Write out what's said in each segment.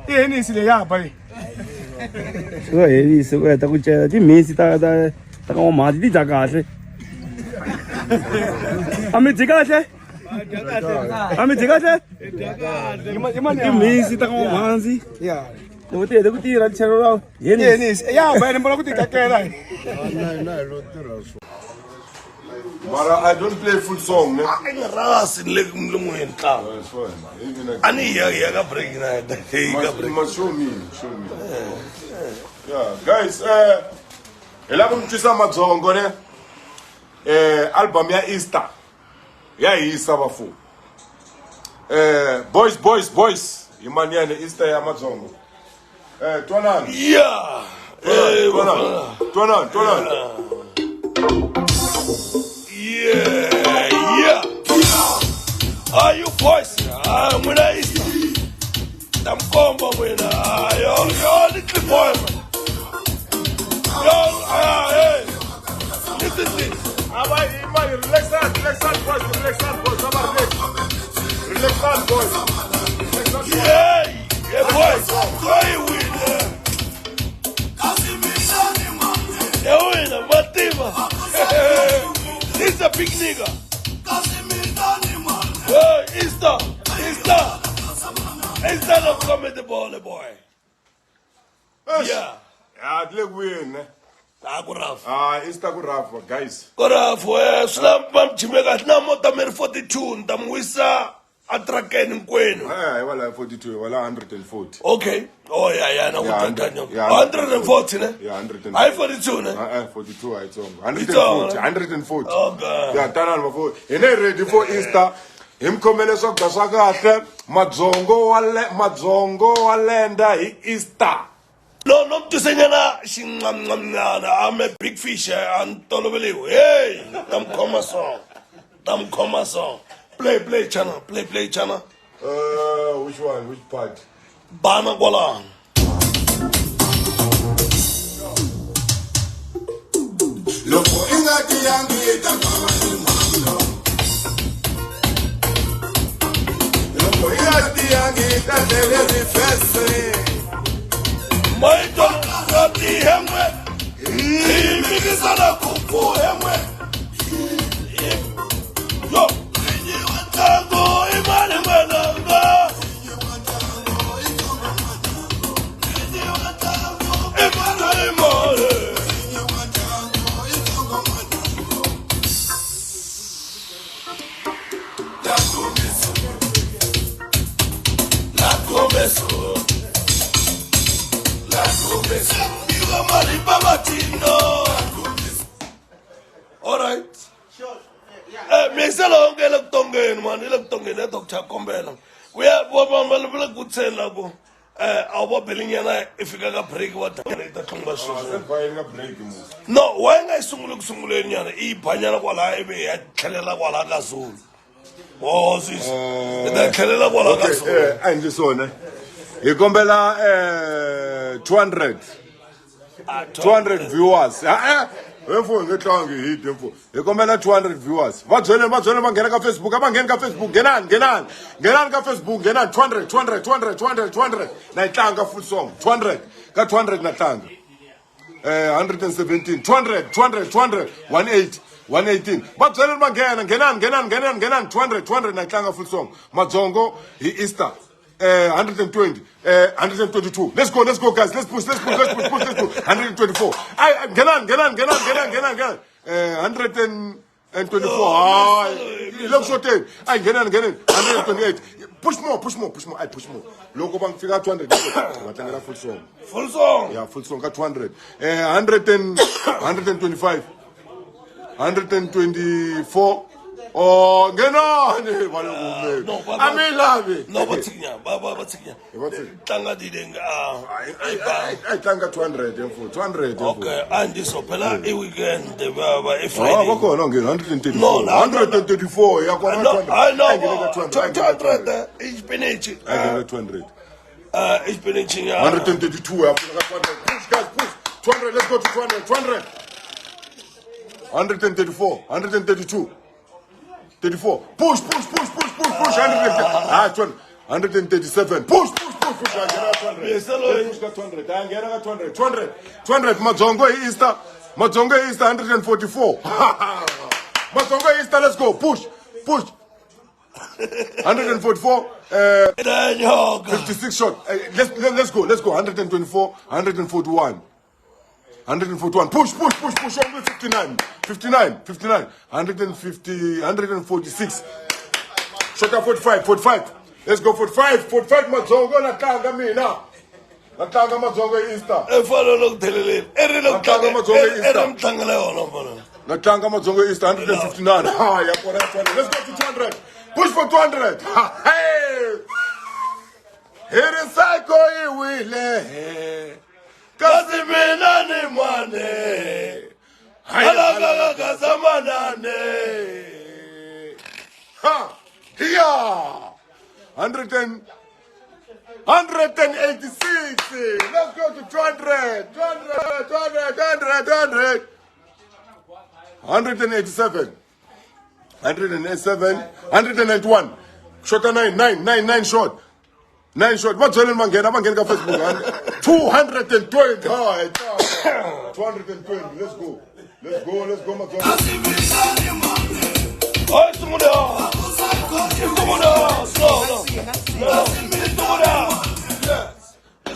I henisi leyi ya ba leyi. Swi va henisi ku heta ku cela timhisi ta ta ta ka n'wamhati ti dya kahle. A mi dyi kahle? A mi dyi kahle? Timhisi ta ka n'wamhandzi. Ya. Loko ti hete ku tirha ti cheleriwa I henisi. Ya ba ni vona ku ti kakela. Mara I don't play full song, ne? A nga rasi ni le milon'weni ntlangu. That's fine. Even A ni hi ya hi ya ka break na hi ka must, break. must show me, show me. Yeah, guys, hi lava ku mi twisa madzongo ne? Album ya Easter ya hisa vafu. Boys, boys, boys, hi mani yani Easter ya madzongo. Twanani. Yeah. Twanani, twanani, twanani. Yeah, yeah. Are you boys? Ah, n'wina Easter. Ta mi komba n'wina. Ah, yo, yo, little boy, man. Yo, ah, hey. Listen this. Aba imali relax relax boys, relax boys, aba relax. Relax boys. Yeah, yeah, boys. Go win. Yeah, win, Matima. This is a big nigga. Hey, Easter, Easter. Easter of comedy ball, boy. Yeah. Ya, ti le ku vuyeni ne? Ah, ku rough. Ah, Easter ku rough, guys. Ku rough, swi lava va mi jime kahle na mota mi ri 42 ni ta mi wisa a trackeni hinkwenu. Eh, hi wala 42, hi wala 140. Okay. Oh yeah, yeah, na ku Yeah, tatanya. yeah, 140 ne? Yeah, 140. Hayi 42 ne? Ah, 42 a yi tsongo. Yitsongo, 140, 140. Okay. Ya, tanani vafo. Hi ne ready for Easter. Hi mi khomele swakudya swa kahle. Madzongo wa le, madzongo wa lenda hi Easter. No, no mi twisenyana xinqamnqamnyana. I'm a big fish, a ni toloveliwi. Hey, ta mi khoma song. Ta mi khoma song. Play, play channel, play, play channel. Which one? Which part? Bana kwalano. Loko i nga tiyangi yi ta famba ni mhando. Loko i nga tiyangi yi ta tlhele rifese. Maito ngati hemwe. Hi mikisana kupu hemwe. Yo, ntango imali mwananga. Imali imali. All right. Mi se lonke le ku tongeni mani, le ku tongeni ya Doctor Kombela. Ku ya va va va le ku tsheni la ku a wu va belinyana i fika ka break wa dana i ta tlumba sweswo. Se va yi ka break mo. No, wa yi nga yi sunguli ku sunguleni nyana, i yi banyana kwalaya ivi ya tlhelela kwalaya ka Zulu. Oh, sis. I ta tlhelela kwalaya ka Okay, Zulu. a endli swona. Hi kombela 200. 200 viewers. Ah, Mfo nge tlangi hi hit mfo. Hi kombela 200 viewers. Va byeleni, va byeleni va nghena ka Facebook, a va ngheni ka Facebook, nghenani, nghenani. Nghenani ka Facebook, nghenani 200, 200, 200, 200, 200. Na yi tlanga full song. 200. Ka 200 na tlanga. 117, 200, 200, 200, 180, 118. Va byeleni va nghena, nghenani, nghenani, nghenani, nghenani 200, 200 na yi tlanga full song. Madzongo hi Easter. 120, 122. Let's go, let's go, guys. Let's push, let's push, let's push, push, let's push. 124. Ay, nghenani, nghenani, nghenani, nghenani, nghenani, nghenani. 124. Hayi, le ku xoteni. Ay, nghenani, nghenani. 128. Push more, push more, push more. Ay, push more. Loko va fika 200, va tlangela full song. Full song. Yeah, full song ka 200. 125. 124. Oh, nghenani va le ku humeni. No, va- A mi lavi. No, va tshikinya, va va va tshikinya. Va tshikinya. Tlanga dileng a. Ai, ai, ai, tlanga 200 mfo, 200 mfo. Okay, a ndi so phela i weekend va va i Ah, Friday. va kona ngeni 134. No, no, no, no. 134 ya kona No, 200. I know. Ai, nghene ka 200. Ai, nghene ka 200. 200 i spinach. Ai, nghene ka 200. I spinach ya. 132 ya kona ka 200. Push guys, push. 200, let's go to 200, 200. 134, 132. 34. Push, push, push, push, push, push. 100. Ah, 200. 137 push push push push a nghena ka 200 Yes, hello. push ka 200 a nghena ka 200 200 200 madzongo hi Easter madzongo hi Easter 144 madzongo hi Easter let's go push push 144 Na nyoka. 56 shot let's go let's go 124 141 141 push push push push only 59 59 59 150 146 shot at 45 45 let's go 45 45 madzongo na tlanga mina na tlanga madzongo hi Easter I fana na ku theleleni. I ri na ku Matlanga tlanga madzongo i ri Easter. mi tlangela yona mfana. na tlanga madzongo hi Easter 159 ha ya kona 200 let's go to 200 push for 200 ha hey here is psycho yi wile Kasi mina ni mwane. Alaka ka zamanane. Ha! Yeah! 100 and, 186! Let's go to 200! 200, 200, 200, 200! 187. 187. 191. Shot a 9, 9, 9, 9 shot. 9 shot. Va byeleni va nghena, va nghena ka Facebook. 220. Ha, 220. Let's go. Let's go, let's go, Matsonga. Kasi mina ni mwane. Ay sungula. Sungula. No, no. No.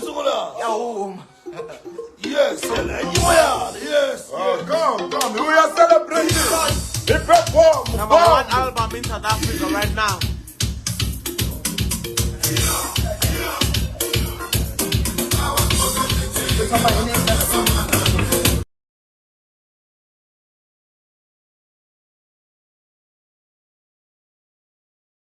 Sungula. Yes. Sungula. Yes. Yes. Oh, come, come. We are celebrating. Hip hop, bomb, Number one bomb. album in South Africa right now.